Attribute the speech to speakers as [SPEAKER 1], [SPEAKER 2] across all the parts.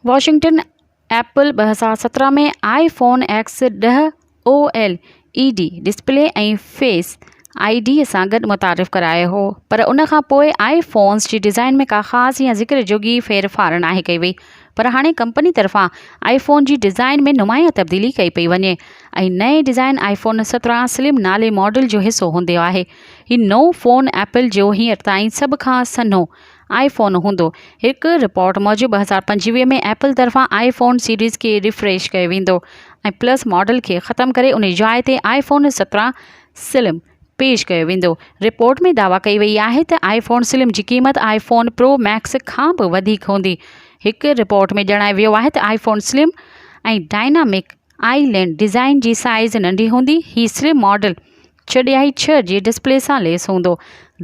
[SPEAKER 1] Washington, Apple 2017 ۾ آء phone X ڏهه O L E D display ۽ face I D سان گڏ متعارف ڪرايو هو پر ان کان پوء آء فونز جي ڊزائن ۾ ڪا خاص يا ذڪر جوڳي ڦيرڦار ناهي ڪئي وئي پر هاڻي ڪمپني طرفان آء فون جي ڊزائن ۾ نمايان تبديلي ڪئي پئي وڃي ۽ نئين ڊزائن آء فون 17 سلم نالي ماڊل جو حصو هوندي آهي. هي نئون فون ايپل جو هينئر تائين سڀ کان سنهو آء فون هوندو. هڪ رپورٽ موجب 2025 ۾ ايپل طرفان آء فون سيريز کي ريفريش ڪيو ويندو ۽ پلس ماڊل کي ختم ڪري ان جي جاء تي آء فون 17 سلم پيش ڪيو ويندو. رپورٽ ۾ دعويٰ ڪئي وئي آهي ته آء فون سلم جي قيمت آء فون پرو ميڪس کان به وڌيڪ هوندي. هڪ رپورٽ ۾ ڄاڻايو ويو آهي ته iPhone slim ۽ dynamic island design جي سائيز ننڍي هوندي. هي سلم ماڊل ڇهه ڏهائي ڇهه جي ڊسپلي سان ليس هوندو.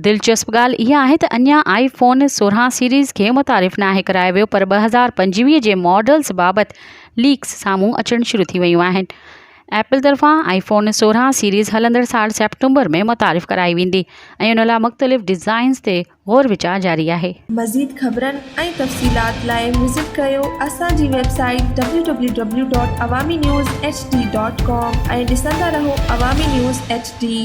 [SPEAKER 1] دلچسپ ڳالهه اها آهي ته اڃا آء فون 16 سيريز کي متعارف ناهي ڪرايو ويو پر 2025 جي ماڊلز بابت ليڪس سامهون اچڻ شروع ٿي ويون آهن. ايپل طرفان آء فون 16 سيريز هلندڙ سال سيپٽمبر ۾ متعارف ڪرائي ويندي ۽ ان لاء مختلف ڊزائنز تي غور ويچار جاري آهي.
[SPEAKER 2] مزيد خبرن ۽ تفصيلات لاء وزٽ ڪريو اسان جي website W W W dot Awami news H D dot com ۽ ڏسندا رهو عوامي نيوز ايڇ ڊي.